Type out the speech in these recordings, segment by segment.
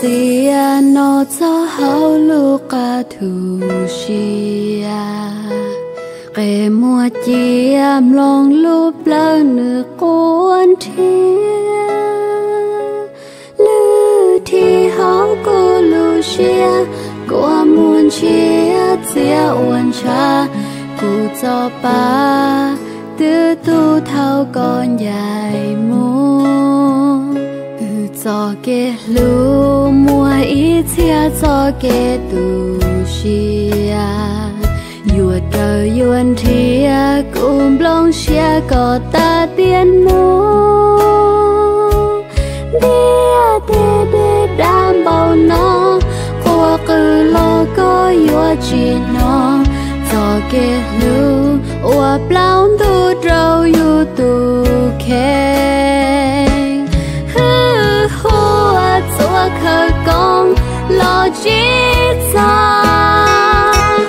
Tiam no txog hauv lub qab thu siab, qe muag cia mloog lub plawv nws quaj nrhiav. Lwm thib hauv kuv lub siab, kua muag ntshiab txiav ua ntshav, kuv txoj pa twb tu thaum koj ncaim mus. Wb txoj kev hlub muaj ib txhia txoj kev tu siab, yuav raws yuav nrhiav kuv nplooj siab koj tas tiam no. Ntiaj teb dej dam npaum no, quaj qw los koj yuav tsis hnov. Txoj kev hlub uas plaub ntug rau yus tus kheej, hwj huam txhua khawv koob los tsis txog,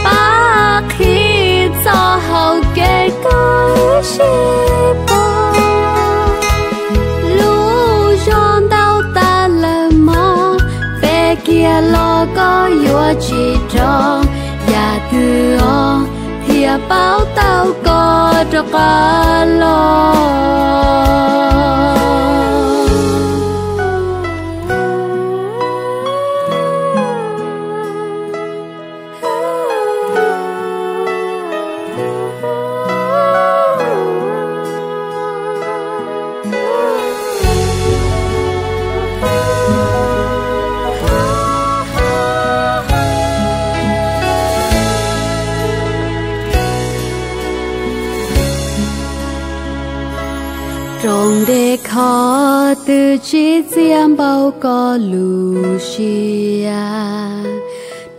pab qhib txoj hau kev koj sib pab. Lub zog ntau tas lawm mog, pe kiag los koj yuav tsis rov, yam twg os thiaj paub tau koj rov qab los. Rooj nte khov twb tsis txias npaum koj lub siab,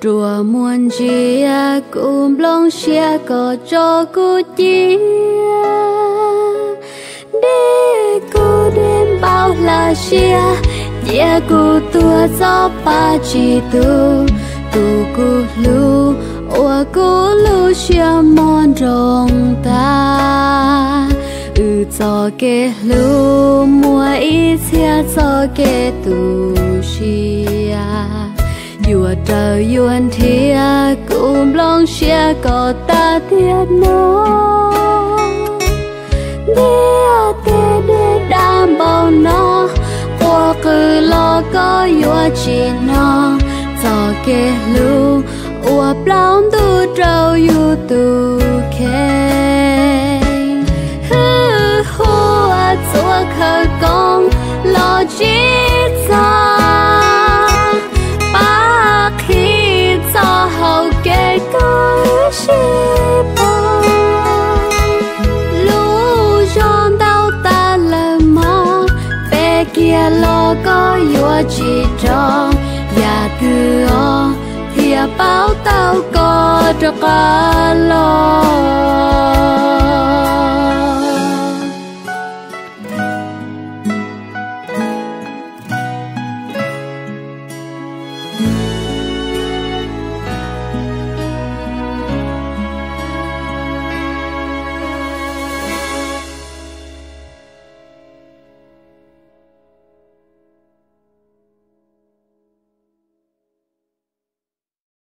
ruam muaj ntsia kuv nplooj siab koj tso kuv cia. Dej kuv dej npaum hla siab, cia kuv tuag txoj pa tsis tu. Tus kuv hlub uas kuv lub siab mos nroo tas, wb txoj kev hlub muaj ib txhia txoj kev tu siab, yuav raws yuav nrhiav kuv nplooj siab koj tas tiam no. Ntiaj teb dej dam npaum no, quaj qw los koj yuav tsis hnov. Txoj kev hlub uas plaub ntug rau yus tus kheej, hwj huam txhua khawv koob los tsis txog, pab qhib txoj hau kev koj sib pab. Lub zog ntau tas lawm mog, pe kiag los koj yuav tsis rov, yam twg os thiaj paub tau koj rov qab los.